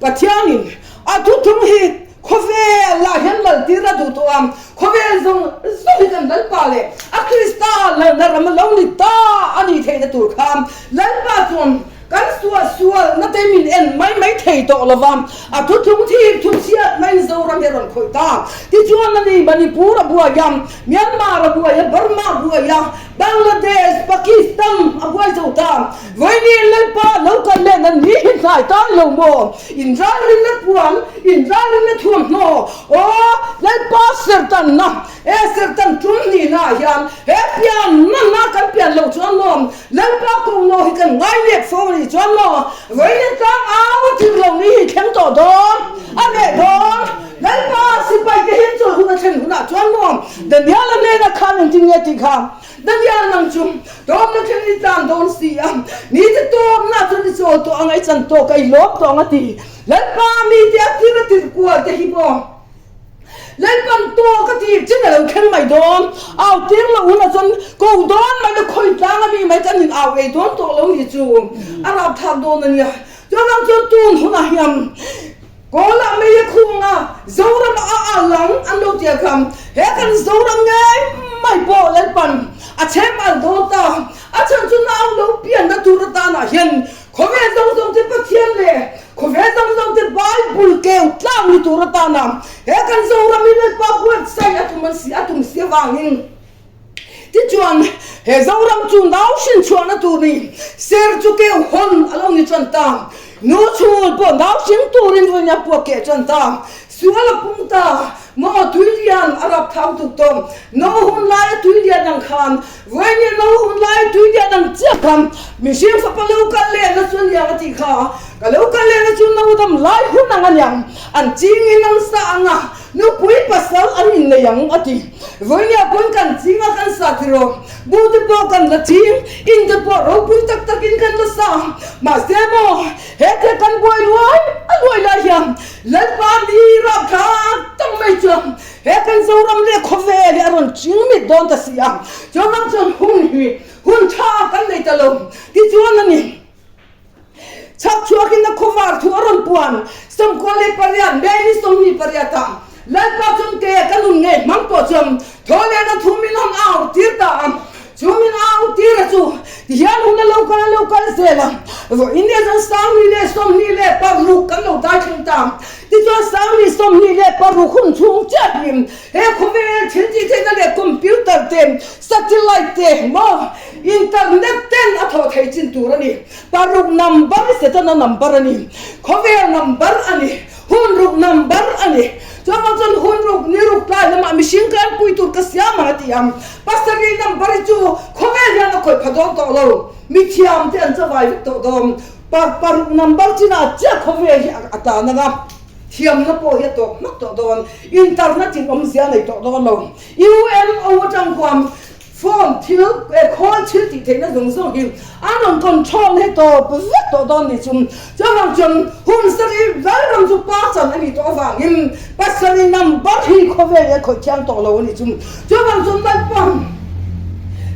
Pathianin a thuthung hi khawvelah hian laltir a duh tawh a, khawvel zawng zawng hi kan Lalpa leh a Krista lalna ram a lo ni ta a nih theihna tur kha Lalpa chuan kan suahsualna te min en mai mai thei tawh lo va, a thuthung thik thu chhiat maiin Zoram hi a rawn khawih ta. Tichuan a ni Manipur a buai a, Myanmar a buai a, Burma a buai a, Bangladesh, Pakistan a buai zo ta. Vawiin Lalpa lo kal leh nan ni hi hnai tan lo maw? Inralrinna puan, inralrinna thuamhnaw, aw Lalpa sertanna, he sertan tum nihna ah hian he pian nana kan pian loh chuan maw Lalpa kohnaw hi kan ngai lek fo a nih chuan maw Vawiin tlang au a tir lo ni hi thleng tawh dawn a reh dawn Lalpa sipai te hian chawlh hun a thlen hunah chuan maw Daniel-a hnenah khan engtin nge tih kha Daniel nang chu tawpna thleng i tlan dawn si a, mite tawpna chuan i chawl tawh ang a, i chan tawk a, i lawm tawh ang a ti. Lalpa mite a tir a tirh kual te hi maw Lalpan tawk a tir chin a lo thleng mai dawn, au tir loh hunah chuan ko dawn mai la khawi tlang a mi mai kan in au ei dawn tawh lo ni chu a rapthlak dawn a nia. Chuvang chuan tun hunah hian Kawlah mei a khung a, Zoram a a lang an lo tia kha. He kan Zoram ngei mai pawh Lalpan a chhem al dawn ta. A chhan chu nau lo pianna tur atanah hian khawvel zawng zawng te Pathian leh khawvel zawng zawng te Bible keu tlang ni tur atana he kan Zoram hi Lalpa buatsaih a tum an si a tum si avangin Tichuan, he Zoram chu nau hrin chhuahna tur ni ser chu keu hawn a lo ni tan ta. Nu chhungul pawh nau hring turin vawiin a puak keh tan ta. Sual a pung ta. Maw tui lian a rap thau tuk tawh. No hun laia tui lian ang khan vawiin no hun laia tui lian ang chiah khan mihring fapa lo kal lehna chu a niang a tih kha. Ka lo kal lehna chu no dam lai hun ang a niang. An chingin an sa ang a. Nupui pasal an innei ang a ti. Vawinia pawn kan ching a kan sa tiraw. Bu te pawh kan la ching, in te pawh ropui tak takin kan la sa. Mahse maw, he thil kan buai luai a luai lai hian Lalpa mi rapthlak tak mai chuan he kan Zoram leh khawvel hi a rawn ching mit dawn ta si a. Chuvang chuan hun hi hun tha kan nei ta lo tichuan a ni. Chhak chhuakin a khawvar thu a rawn puan 98 May ni 28 ah Lalpa chuan ke ka nun ngei hmang pawh chuan thaw lehna thu min han au tir ta a, chu min au tir a chu tihian hun a lo kal a lo kal zel a, vawiin nia chuan 2026 kan lo dai thleng ta, tichuan 2026 hun chhung chiah hi he khawvel thil tih theihna leh computer te, satellite te maw Internet ten a thawh thei chin tur a ni. Paruk number Setana number a ni. Khawvel number a ni. Hun ruk number a ni. Chuvang chuan hun ruk ni ruk tlai lamah mihring kan pui tur ka siam ang a ti ang. Pasarih number hi chu khawvel hian a khawih pha dawn tawh lo. Mithiam te an chavai vek tawh dawn. Paruk number chinah chiah khawvel hi a tan ang a. Thiamna pawh hi a tawp hmak tawh dawn. Internet in awmzia a nei tawh dawn lo. UNO atang khuan Phone thil eh khawl thil tih theihna zawng zawng hi an rawn control he tawp vek tawh dawn ni chu. Chuvang chuan hun sarih Lalram chu pa chan a nih tawh avangin pasarih number hi khawvel hi a khawih thiang tawh lo a ni chu. Chuvang chuan Lalpa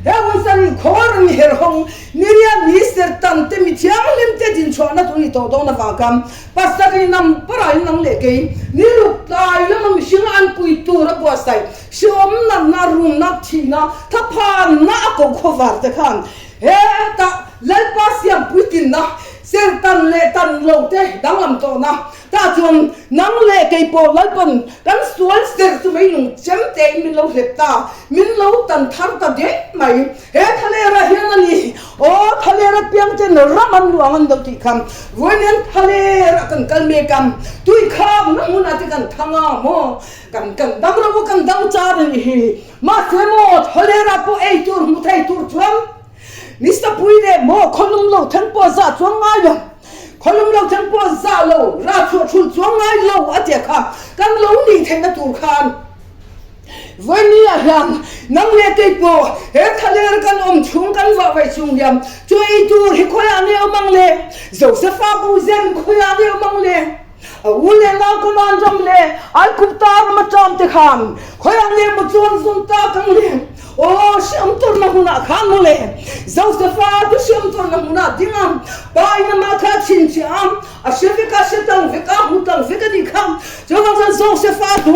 he hun sarih khawl rawn her hawng Miriam ni sertan te mi thianghlim te dinchhuahna tur ni tawh dawn avang khan pasarih number ah in nang leh kei ni ruk tlai lama mihring an pui tur a buatsaih Hriawm natna, rumna, thihna, thaphanna a ko khawvar te khan hetah Lalpa siam puitinna, sertan leh tan lo te danglam tawhna tah chuan nang leh kei pawh Lalpan kan sual ser chu mei nung chem tein min lo hlep ta, min lo tan thar ta deuh mai. He thalera hian a ni, aw thalera piang ten ram an luang an lo tih kha vawiin thalera kan kal mek a, tuikhakna hmunah te kan thang a maw? Kan kan dang lo a kan dang char a nih hi. Mahse maw tholera pawh ei tur hmu thei tur chuan Mister Pui leh maw khawlum lo then pawh zah chuang ngai lo, khawlum lo then pawh zah lo, rah chhuah thul chuang ngai lo a tia kha kan lo nih theihna tur khan Vawinia hian nang leh kei pawh he thaler kan awm chhung kan vah vaih chhung hian chu ei tur hi khawiah nge awm ang le? Josefa Buzen khawiah nge awm ang le? A u leh nau ka nan ram leh Aigupta ram aṭam te khan khawiah nge maw chuan zun tak ang le? Aw, hriam tawrhna hmunah khan maw le? Josefa chu hriam tawrhna hmunah ding a, pa in amah kha a chhinchhiah a, a hre vek a, hre tlang vek a, hmu tlang vek a nih kha. Chuvang chuan Josefa chu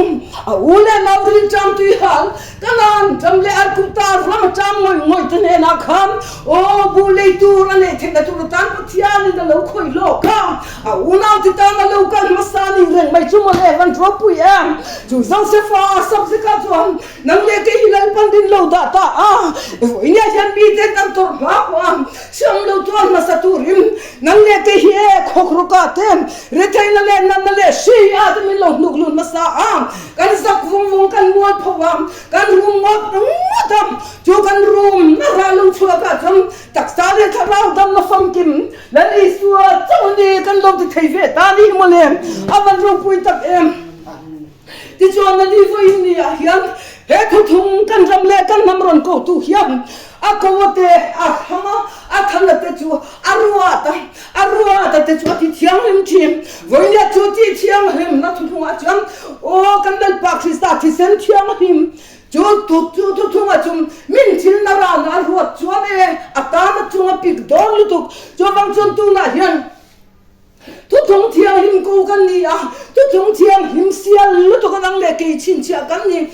a u leh nau rinṭam tui hal ka nan ram leh Aigupta ram aṭam ngawih ngawih te hnenah khan, Aw, buh lei tur a neih theihna tur atan Pathianin a lo khawih lawk a. A unau te tan a lo kal hmasa ning reng mai chu mawle van ropui em? Chu Josefa a subject ah chuan nang leh kei hi Lalpan din lo dah ta a, vawinia hian mite kan tawrh hma pawh a siam lo chuan hmasa turin nang leh kei hi e khawkrawk ah te retheihna leh natna leh hri ah te min lo hnuk lut hmasa a, kan zak vung vung kan mual pho a, kan rum ngawt ngawt a, chu kan rum na rah lo chhuak ah chuan taksa leh thlarau damna famkim Lal Isua chauh ni kan lo ti thei ve ta ni mawle, a van ropui tak em. Tichuan a ni vawiin ni ah hian he thuthung kan ram leh kan hnam rawn ko tu hian a ko a te a thlang a, a thal a te chu a ruat a, a ruat a te chu a ti thianghlim thin. Vawiin ah chu ti thianghlim na thuthung ah chuan aw kan Lalpa Krista thisen thianghlim Chu tut chu thuthunga chu min thil na rana a ruat chuan e, a tana chung a pik dawn lutuk. Chuvang chuan tunah hian thuthung thianghlim ko kan ni a, thuthung thianghlim sial lutuk a dang leh kei chhinchhiah kan ni.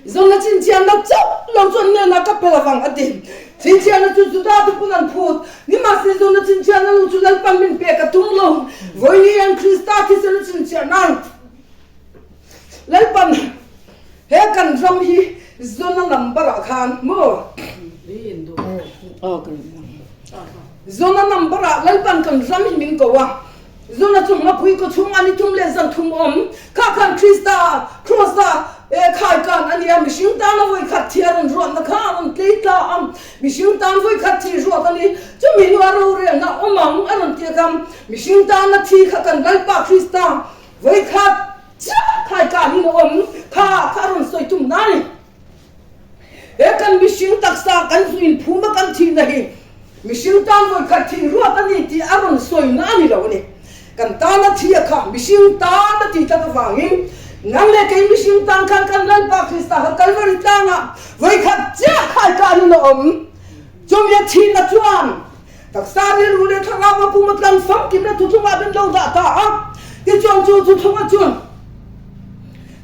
Zawhna chhinchhiahna chauh lo chuan hnenah ka pe lovang a ti. Chhinchhiahna chu Juda te pawn an phut. Nimahse zawhna chhinchhiahna lo chu Lalpan min pek a tum lo. Vawiin hian Krista thisena chhinchhiahna Lalpan he kan ram hi zawhna number ah khan maw? Zawhna number ah Lalpan kan ram hi min ko a. Zuna chu hmapui kaw chhunga ni thum leh zan thum awm kha khan Krista Kross-a khai kan a ni a, mihring tana vawi khat thi a rawn ruatna kha a rawn tlei ta a, mihring tan vawi khat thi ruat a ni, chumi hnua rorelna awm ang a rawn ti a kha, mihring tana thi kha kan Lalpa Krista vawi khat chiah khai kanin a awm kha kha a rawn sawi tum na a ni. He kan mihring taksa kan zu inphum a kan thihna hi mihring tan vawi khat thih ruat a ni tih a rawn sawina a ni lo a ni. Kan tana thi a kha mihring tan a tih tlat avangin nang leh kei mihring tan khan kan Lalpa Krista kha Kalvari tlangah vawi khat chiah khai kanin a awm. Chumi a thihna chuan taksa rilru leh thlarau a pum a tlang famkimna thuthlungah min lo dah ta a. Tichuan chu thuthlunga chuan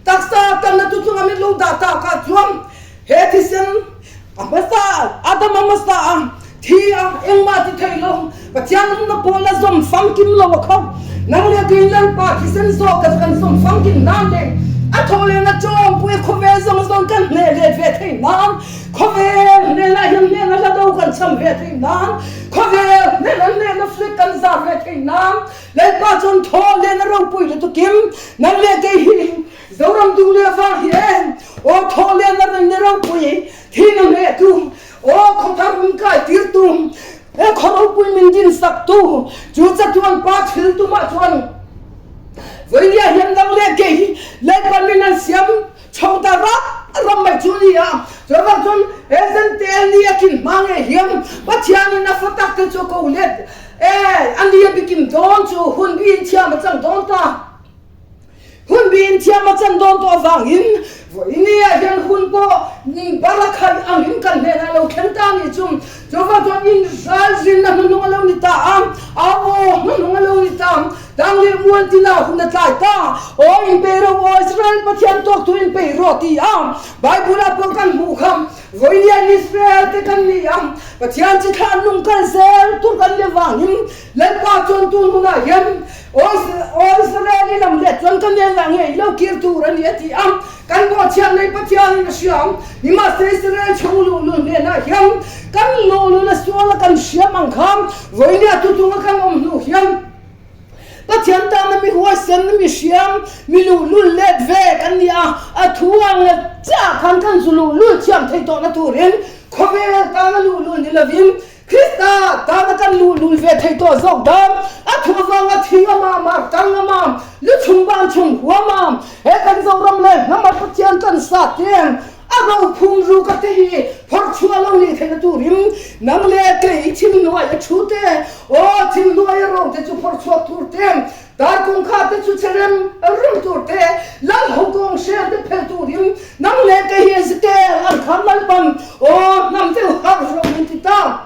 Taksa tanna chu chunga min lo dah tak ah chuan he thisen a hmasa Adama hmasa a thi a engmah ti thei lo Pathian nunna pawl a zawm famkim lo a kho nang leh kei Lalpa thisen zawk a kan zawm famkim nan leh a thawh lehna chawngpui khawvel zawng zawng kan hneh let ve thei nan khawvel hnenah hian hnehna hla do kan cham ve thei nan khawvel hnehna hnehna flag kan zar ve thei nan Lalpa chuan thaw len a ropui lutukim nang leh kei hi Zoram dung leh vang hi em aw thaw len a reng ni ropui thin a hneh tu aw khawthar min kai tir tu he khaw ropui min din sak tu chu chatuan pa thil tumah chuan vawinia hian nang leh kei hi Lalpa min an siam chho ta ram ram mai chu ni a chuvang chuan he zentel ni a kin hma nge hian Pathianin a fa tak te chu a ko let E, a ni a bikim dawn chu hun biin thiam a chang dawn ta. Hun biin thiam a chan dawn tawh avangin vawinia hian hun pawh bara khaih angin kan hnenah a lo thleng ta a nih chu. Chuvang chuan Israel zinna hnuhnung a lo ni ta a, au aw hnuhnung a lo ni ta. Tang leh mual tina hun a tlai ta. Aw inpei ro aw Israel Pathian tawk tur inpei rawh ti a Bible-ah pawh kan hmuh kha. Vawiin Israel te kan ni a, Pathian chi thlah nung kal zel tur kan ni avangin Lalpa chuan tun hunah hian Aw Israel i lam let chuan ka hnenah ngei lo kir tur a ni a ti a, kan bawhchhiat nei Pathianin a hria ang. Nimahse Israel chhung luhlul hnenah hian kan luhlul a sual a kan hriam ang kha vawiin tuchunga kan awm hnu hian Pathian tana mi huaisen, mi hriam, mi luhlul let ve kan ni a, a thu ang leh chiah khan kan zu luhlul thiam thei tawhna turin khawvel tana luhlul ni lovin Krista tana kan luhlul ve thei tawh zawk dan. A thu avanga thing a mam a, tang a mam, lu chung ban chung huam a, he kan Zoram leh hnama Pathian kan sa te A rophum ruk a te hi phawrh chhuah lo nih theihna turin nang leh kei thim hnuai a thu te, aw thim hnuai a ro te chu phawrh chhuak tur te, dar kawngkhar te chu che rem rem tur te, lal ho kawng hren te phel turin nang leh kei hi Ezekiel an khan Lalpan aw hnam deuh harh rawh min ti ta.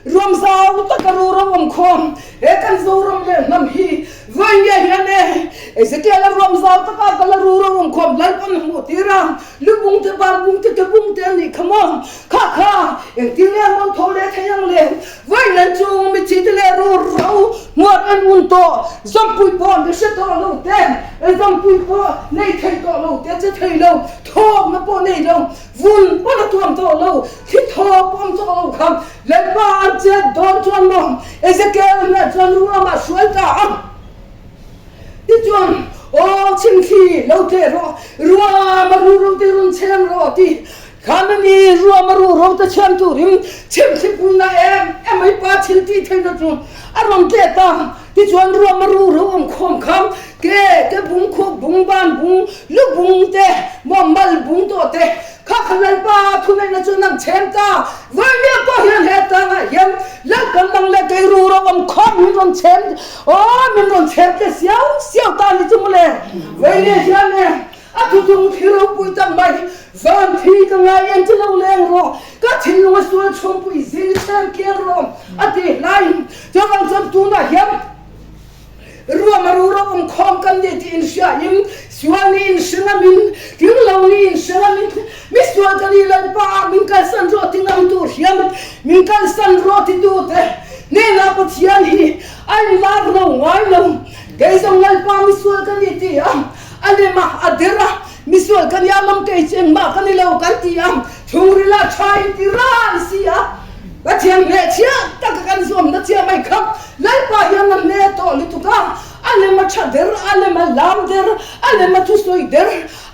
Ruam zau tak a ru ro awm khawm he kan Zoram leh hnam hi vawi nge hian e Ezekiel a ruam zau tak a kal a ru ro awm khawm Lalpan hmuh tir a lu bung te ban bung te ke bung te a nih kha maw kha kha engtin nge mawn tho leh thei ang le vawi nan chung mithi te leh ru ro hmuar an un tawh zampui pawh ni hre tawh lo te zampui pawh nei thei tawh lo te che thei lo thawkna pawh nei lo Vun pawn a tuam tawh lo, thli thaw pawm tawh lo kha Lalpa an chet dawn chuan maw Ezekiel hneh chuan ruamah hruai ta a. Tichuan, Aw chhimthli, lo tleh rawh, ruam a ru ro te rawn chhem rawh ti khan a ni. Ruam a ru ro te chhem turin chhimthli punna em em mai pa thil tih theihna chu a rawn tleh ta. Tichuan ruam a ru ro awm khawm kha Ke, ke bung khup bung ban bung lu bung te maw mal bung tawh te kha kha Lalpa thuneihna chu nang chhem ta vawinia pawh hian he tangah hian Lalpan nang leh kei ru ro awm khawm min rawn chhem aw min rawn chhem te siau siau ta ni chu mawle vawinia hian e a thuthung thil ropui tak mai van thi ka ngai en chu lo leng rawh ka thinlung a sual chhungpui zing chhem kiang rawh a ti hlai chuvang chuan tunah hian Ruam a ru ro awm khawm kan ni tih inhriain Sual niin hre ngamin, tling lo niin hre ngamin, mi sual ka ni Lalpa min kalsan rawh ti ngam tur hian min kalsan rawh ti tute hnenah Pathian hi a inlar lo ngai lo. Kei zawng Lalpa mi sual ka ni ti a, a lem a, a der a, mi sual ka nia mam kei chu engmah ka ni lo kan ti a, chhungrila tha in ti ran si a, Pathian hnehchhiah taka kan zuamna chiah mai kha Lalpa hian a hne tawh lutuk a, A lem a tha der, a lem a lam der, a lem a thusawi der,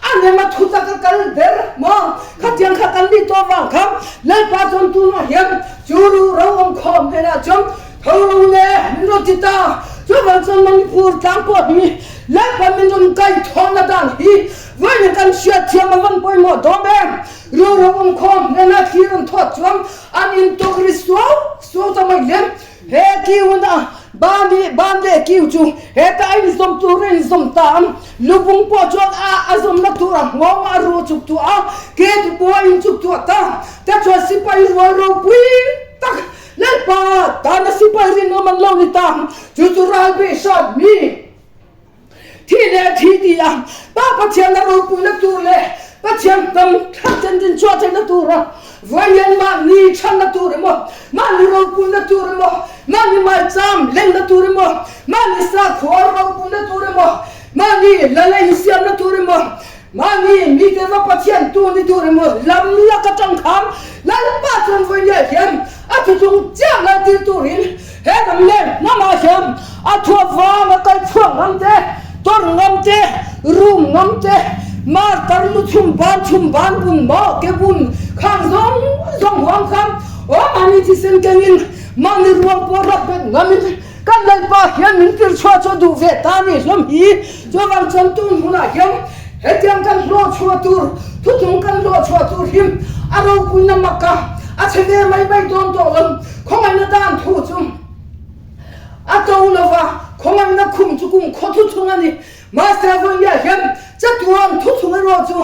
a lem a thutak a kal der maw? Khatiang kha kan nih tawh vang kha Lalpa chuan tunah hian chu ru ro awm khawm hnenah chuan tho ro le min rawn ti ta. Chuvang chuan Manipur tlang pawh hi Lalpa min rawn kaihthawhna dan hi vawiin kan hriatthiam a van pawimawh dawn em? Ru ro awm khawm hnenah thlir an thawt chuan an intawk ri suau suau ta mai le. He kiuna ban hi ban leh kiu chu heta a inzawm tur a inzawm ta a, lubung pawh chuan a a zawmna tur a nghawng a ruh chuk tuah a, ke te pawh a inchuk tuah ta. Ta chuan sipai rual ropui tak Lalpa tana sipai rinawm an lo ni ta, chu chu ral beh hrat mi. Thi leh thi ti a, Pa Pathianna ropuina tur leh Pathian hnam thlan chen din chhuah theihna tura vawiin mahni chhanna tur emaw, mahni ropuina tur emaw, mahni maicham lenna tur emaw, mahni sakhua ropuina tur emaw, mahni lala insiamna tur emaw, Mahni mite va Pathian tu ni tur emaw lam lak atang khan Lalpa chuan vawinia hian a thutlung chiah ngai tir turin he ram leh hnamah hian a thuah vang a kal chhuak ngam te, tawrh ngam te, rum ngam te, martar lu chhum ban chhum ban bun maw ke bun khang zawng zawng huam khan aw mahni thisen kengin mahni ruang pawh rap bet ngamin Kan Lalpa hian min tir chhuah chu a duh ve ta ni hlawm hi. Chuvang chuan tun hunah hian hetiang kan hlawh chhuah tur, thutlung kan hlawh chhuah tur hi a ropuina mak a, a chhe ve mai mai dawn tawh lo. Khawngaihna dan thu chu a to lo va, khawngaihna khum chu kum khaw thuthlung a ni. Mahse vawiah hian chatuan thuthlung erawh chu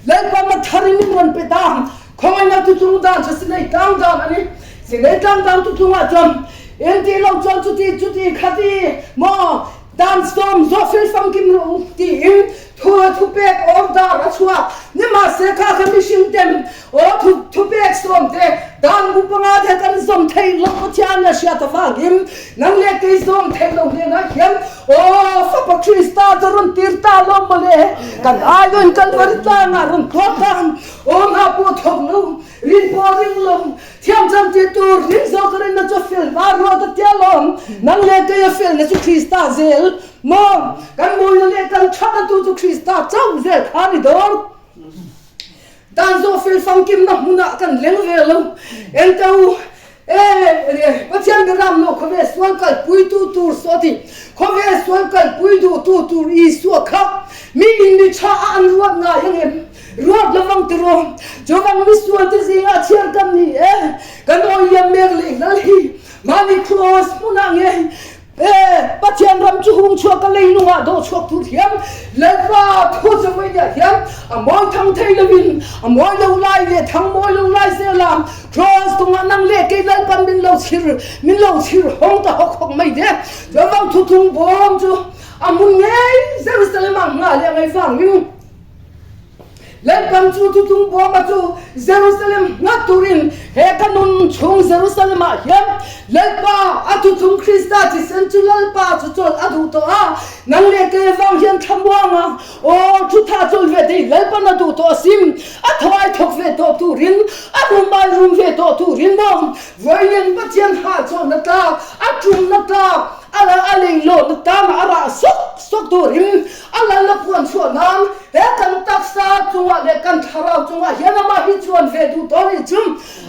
Lalpa matharin min rawn pe ta. Khawngaihna thuthlung dan chu Sinai tlang dan a ni. Sinai tlang dan thuthlungah chuan Engti lo chuan chuti chuti khati maw dan sawm zawh fel famkim rawh u tiin thu thupek order a chhuak. Nimahse kha kha mihring ten aw thu thupek sawm te dan bu panga te kan zawm theih loh Pathian a hriat avangin nang leh kei zawm theih loh hnenah hian aw Fapa Krista chu rawn tir ta lo mawle kan aiawin Kalvari tlangah rawn tuar ta aw hna pawh thawk lo Rin pawh ring lo, thiam chan ti tur ring zawk rinna chu fel hma ruat a tia lawm. Nang leh kei a felna chu Krista zel maw? Kan mawina leh kan thatna tu chu Krista chauh zel kha ni dawn. Dan zawh fel famkimna hmunah kan leng ve lo. Ente u, e, Pathian Biaram lo khawvel sual kalpuitu tur sawti, khawvel sual kalpui duhtu tur Isua kha mi in mi tha a an ruat ngai angem? Ruat lovang tiraw, chuvang misual te zingah chhiar kan ni e, kan awiam mek leh hlal hi mahni cross hmunah nge e Pathian ram chu hung chhuak a leilungah dawh chhuak tur hian Lalpa thu chu vawiah hian a mawi thang thei lovin a mawi lo lai leh thang mawi lo lai zel a, cross kawngah nang leh kei Lalpan min lo chhir min lo chhir hawng ta hawk hawk mai ve, chuvang thuthung bawm chu a hmun ngei Jerusalem ah nghah leh ngai vangin. Lalpan chu thutlung bawma chu Jerusalem nghat turin he ka nun chhung Jerusalem ah hian Lalpa a thutlung Krista thisen chu Lalpa chu chawlh a duh tawh a, nang leh kei avang hian thlamuang a, aw thu tha chawlh ve thei Lalpan a duh tawh a sim, a thaw ai thawk ve tawh turin, a rum ai rum ve tawh turin maw vawiin Pathian hahchawlhna tlak, a tumna tlak, a a leihlawhna tangah a rah sawk sawk turin A lalna puan chhuah nan he kan taksa chungah leh kan thlarau chungah hian amah hi chuan ve duh tawh a nih chu.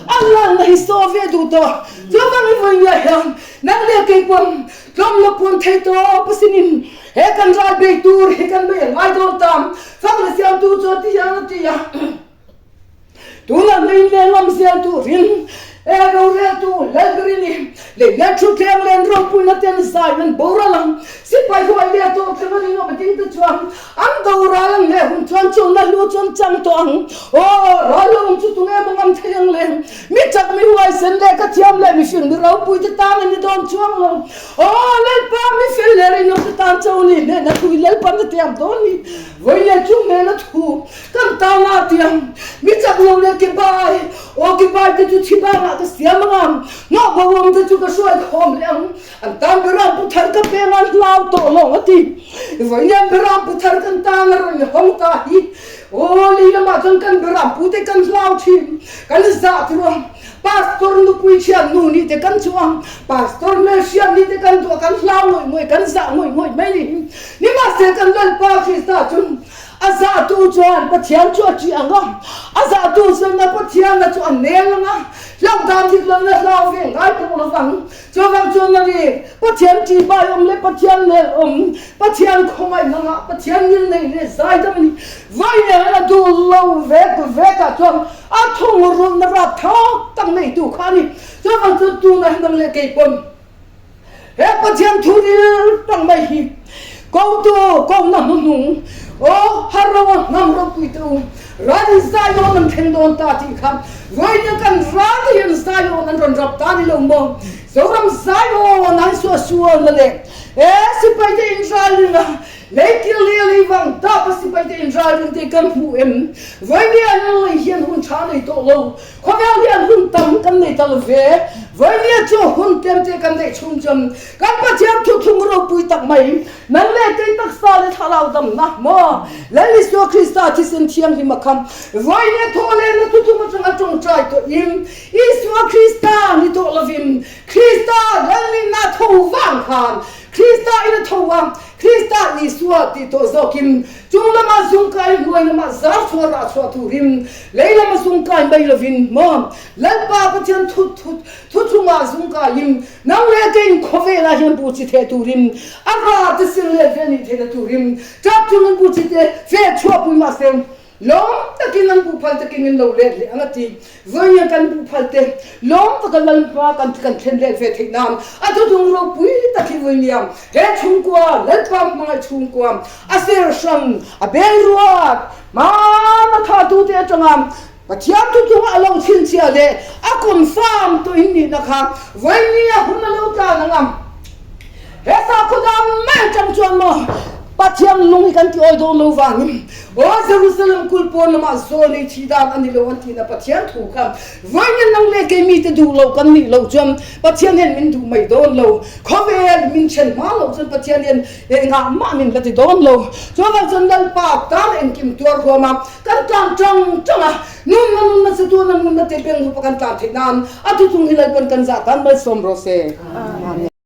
A lalna hi saw ve duh tawh. Chuvang i vawinia hian nang leh kei puan tlawmna puan thei tawp a sinin he kan ral bei tur hi kan bei a ngai dawn ta. Fak leh siamtu chuan ti hian a ti a. Tunah hming leh ngam zel turin e roreltu Lalberini lei leh thutthleng leh an ropuina ten zai an boral ang. Sipai huai leh tawh thleng a rinawm a ding te chuan an An do ral ang leh hun chuan chungna hlu chu an chang tawh ang. Aw, ral lo ang chu tunge maw ngam thei ang le? Mi chak, mi huaisen leh ka thiam leh mihring mi ropui te tan a ni dawn chuang lo. Aw, Lalpa, mi fel leh rinawm te tan cho ni hnehna thu i Lalpan a tiam dawn ni. Vawi leh chung hnehna thu kan tan a tiam. Mi chak lo leh ke bai, aw ke bai te chu thi bangah ka siam ang a, hnawh bo awm te chu ka hruai khawm leh ang. An tan beram pu thar ka peng an hlau tawh lo a ti. Vawiin beram pu thar kan tan a rawn hawng ta hi. Aw lei lamah chuan kan beram pu te kan hlau thin. Kan zah tur a, Pastor nupui thian nu nih te kan chuang, Pastor hmelhriat nih te kan duh a, kan hlau ngawih ngawih, kan zah ngawih ngawih mai ni. Nimahse kan Lalpa Krista chu a zahtu chuan Pathian chu a ṭih ang a, a zahtu chuan a Pathianna chu a nel ang a, hlauhdan dik lohna hlau ve ngai pawh lo vang. Chuvang chuan a ni, Pathian ṭihbai awm leh Pathian nel awm, Pathian khawngaih hmangah Pathian ngil nei leh zaidam a ni. Vawiin a duh lo vek vekah chuan a thungrulhna rap thak tak neitu kha a ni. Chuvang chuan tunah hian nang leh kei pawn he Pathian thu ril tak mai hi kotu kohna hnuhnung aw har ro a hnam ropui te u ral Zion an thleng dawn ta tih kha vawiin kan ral te hian Zion an rawn rap ta ni lo maw? Zoram Zion an suah sualna leh e sipai te inralring a lei kil leh a lei vang dap a sipai te inralring te kan hmu em? Vawiin an lei hian hun tha nei tawh lo. Khawvel hian hun tam kan nei ta lo ve. Vawinia chu hun tlem te kan neih chhung chuan kan Pathian thuthlung ropui tak mai, nang leh kei taksa leh thlarau damna maw Lal Isua Krista thisen thianghlim a kham. Vawinia thaw lehna thuthlung atanga tawngtai tawhin Isua Krista ni tawh lovin Krista Lal nihna tho vang khan Krista in a tho a, Krista Isua tih tawh zawkin chung lama zungkai hnuai lama zar chhuah rah chhuah turin lei lama zungkai mai lovin maw Lalpa Pathian thut thut thuthlungah zungkaiin nang leh keiin khawvelah hian bu chi theh turin a ra te sir let ve nih theihna turin tap chungin bu chi te feh chhuahpui mahse Lawm takin an buhphal takin in lo let leh ang a ti. Vawiin kan buhphal te lawm taka lal hma kan kan thlen let ve theih nan a thuthlung ropui tak hi vawinia he chhungkua Lalpa hmangaih chhungkua a ser hran a bel ruat hmana tha tu te atanga Pathian thuthlunga a lo chhinchhiah leh a confirm tawh in nihna kha vawinia hun a lo tlan ang a. He sakhaw dan mai atang chuan maw Pathian lung hi kan ti awi dawn lo vangin aw Jerusalem kul pawn lamah zawl ei thi dan a ni lo an tihna Pathian thu kha vawiin nang leh kei mite duh lo kan nih loh chuan Pathian hian min duh mai dawn lo. Khawvel min then hma loh chuan Pathian hian engah mah min la ti dawn lo. Chuvang chuan Lalpa tan engkim tuar huam a kan tlan tang tang a, nunna nunna che tuna nunna te beng hupa kan tlan theih nan a thuthung hi Lalpan kan zah tan malsawm rawh se. Amen.